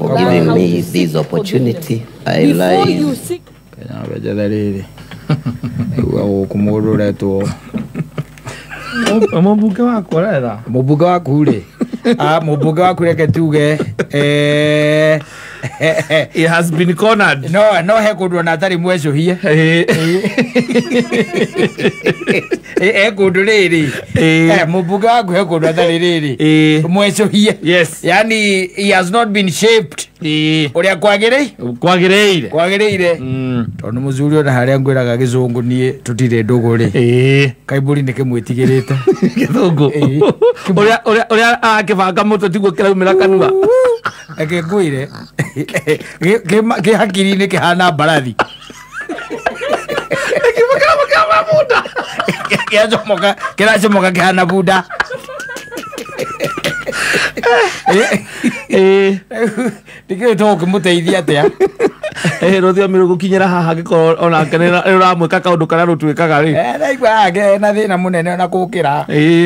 for giving me this opportunity. I lie. Mũmbunge waku ũretha? Mũmbunge waku rĩ, mũmbunge waku reke tuge he has been cornered. No he kũndũ ona atarĩ mwecũhie. He kũndũ rĩrĩ, mũmbunge waku he kũndũ atarĩ rĩrĩ mwecũhie. Yes. Yani he has not been shaped ũrĩa kwagĩrĩire. Kwagĩrĩire. Tondũ mũthuri ona harĩa ngwĩraga gĩcũngũ niĩ tũtirĩ ndũgũ rĩ, Kaiburi nĩ kĩmwĩtigĩrĩte gĩthũngũ ũrĩa akĩbanga mũtwe tiguo kĩraumĩra kanua. Reke ngwĩre kĩ hakiri-inĩ kĩhana mbarathi. Kĩracomoka kĩhana bunda. Ndikĩũĩ tũgũkĩmũteithia atĩa. Rũthiomi rũgũkinyĩra haha angĩkorwo onake nĩ ũramwĩka kaũndũ karĩa rũtuĩkaga rĩ. Ndaigua haha na thĩna mũnene ona gũkĩra.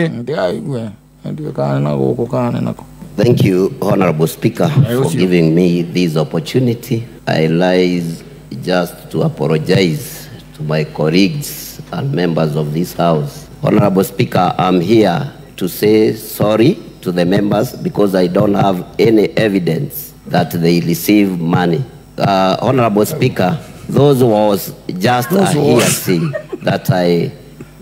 Ndĩraigua ndiũĩ kana na gũkũ kana nako. Thank you, Honorable Speaker, for giving me this opportunity. I rise just to apologize to my colleagues and members of this House. Honorable Speaker, I'm here to say sorry to the members because I don't have any evidence that they receive money. Honorable Speaker, those was just a hearsay that I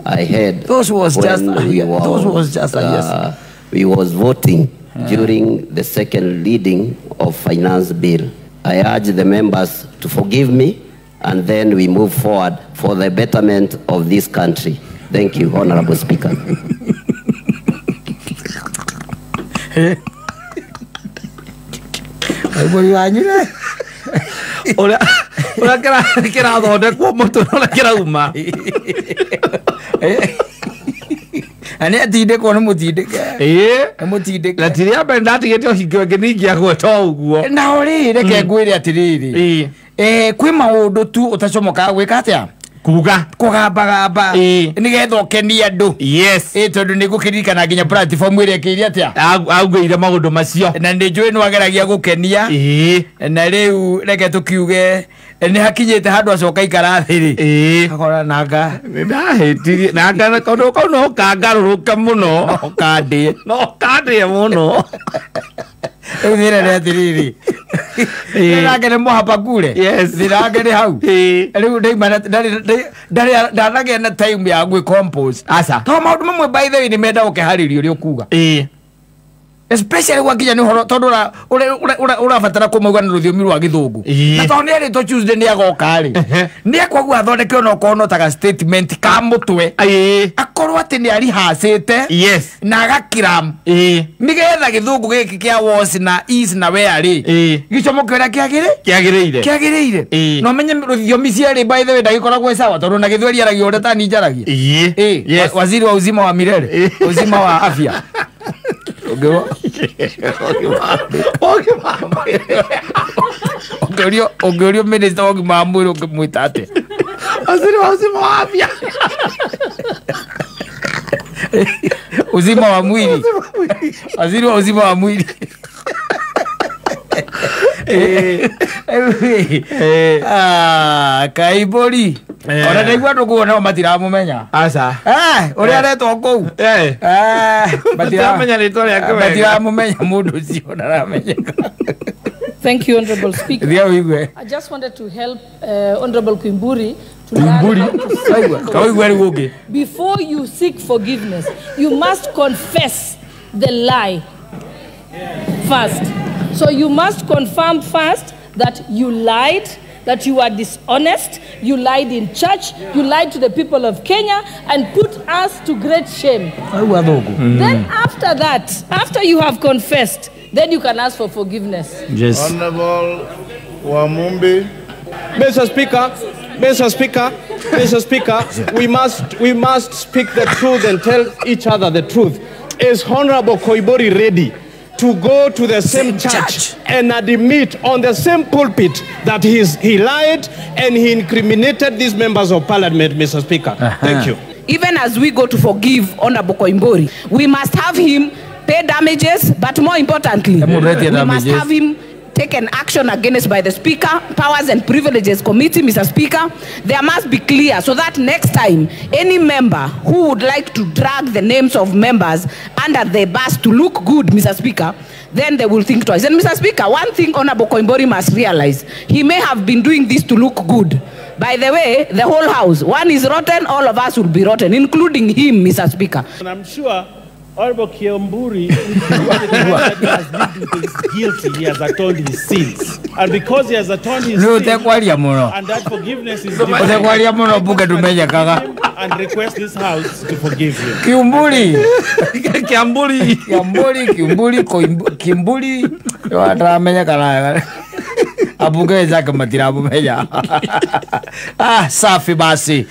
had. Those was just a hearsay. We was voting during the second reading of finance bill. I urge the members to forgive me, and then we move forward for the betterment of this country. Thank you, Honorable Speaker. Ũrĩa kĩrathondekwo mũtwe ũrĩa kĩrauma. Na nĩ atindĩkwo nĩ mũtindĩke. Nĩ mũtindĩke. Na ti rĩa mbere ndatigĩte ũhingo ĩngĩ ningĩagweta o ũguo. Nao rĩ, reke ngwĩre atĩrĩrĩ, kwĩ maũndũ tu ũtacomokaga gwĩka atĩa? Kuga. Kũgambagamba. Nĩgetha ũkenie andũ. Yes. Tondũ nĩ ngũkĩririkana nginya platform ĩrĩa ĩkĩire atĩa? Augĩire maũndũ macio. Na nĩ njũĩ nĩwageragia gũkenia. Na rĩu reke tũkiuge nĩ hakinyĩte handũ acoka ikara thĩ rĩ. Akora nanga. Nĩndahĩtirie. Nanga kaũndũ kau no kangarũrũke mũno. No kandĩe. No kandĩe mũno. Rĩu thĩna nĩ atĩrĩrĩ, thĩna wake nĩ mũhapakure. Thĩna wake nĩ hau. Rĩu ndaima ndanagĩa na time ya gwĩcompose. Aca. Tondũ maũndũ mamwe by the way nĩ menda ũkeharĩria ũrĩa ũkuga. Especially gwakinya nĩ ũhoro tondũ ũrabatara kũmauga na rũthiomi rwa gĩthũngũ. Na tondũ nĩ erĩtwo Tuesday nĩ agoka rĩ, nĩ ekwaguo athondeke ona okorwo no ta statement ka mũtwe. Akorwo atĩ nĩ arihacĩte na agakiram nĩgetha gĩthũngũ gĩkĩ kĩa was na is na where rĩ gĩcomoke ũrĩa kĩagĩrĩire. Kĩagĩrĩire. Na ũmenye rũthiomi cierĩ by the way ndagĩkoragwo sawa tondũ na gĩthweri aragia ũrĩa tani njaragia. Waziri wa uzima wa milele, uzima wa afya. Ũngĩũrio minister wa ũgima wa mwĩrĩ ũngĩmwĩta atĩa? Waziri wa uzima wa afya. Uzima wa mwili. Waziri wa uzima wa mwili. Kaibori. Ona ndaigua andũ kũu nao matiramũmenya. Aca. Ũrĩa aretwo kũu. Matiramenya rĩtwa rĩake wega. Matiramũmenya mũndũ ũcio ndaramenyeka. Thank you, Honorable Speaker. I just wanted to help Honorable Koimburi to learn how to seek. Before you seek forgiveness, you must confess the lie first. So you must confirm first that you lied, that you are dishonest, you lied in church, you lied to the people of Kenya and put us to great shame. Then after that, after you have confessed, then you can ask for forgiveness. Yes. Honorable Wamumbi. Mr. Speaker, Mr. Speaker, Mr. Speaker, we must speak the truth and tell each other the truth. Is Honorable Koimburi ready to go to the same church and admit on the same pulpit that he lied and he incriminated these members of parliament, Mr. Speaker? Thank you. Even as we go to forgive Honorable Koimburi, we must have him pay damages, but more importantly, we must have him taken action against by the Speaker, Powers and Privileges Committee, Mr. Speaker, there must be clear so that next time any member who would like to drag the names of members under the bus to look good, Mr. Speaker, then they will think twice. And Mr. Speaker, one thing Honorable Koimburi must realize, he may have been doing this to look good. By the way, the whole house, one is rotten, all of us will be rotten, including him, Mr. Speaker. And I'm sure Honorable Kiamburi, has been guilty, he has atoned his sins. And because he has atoned his sins, and that forgiveness is divine, and request this house to forgive him. Kiumburi. Kiamburi. Kiamburi, Kiumburi, Kimburi. Abuge zake matirabu meja. Ah, safi basi.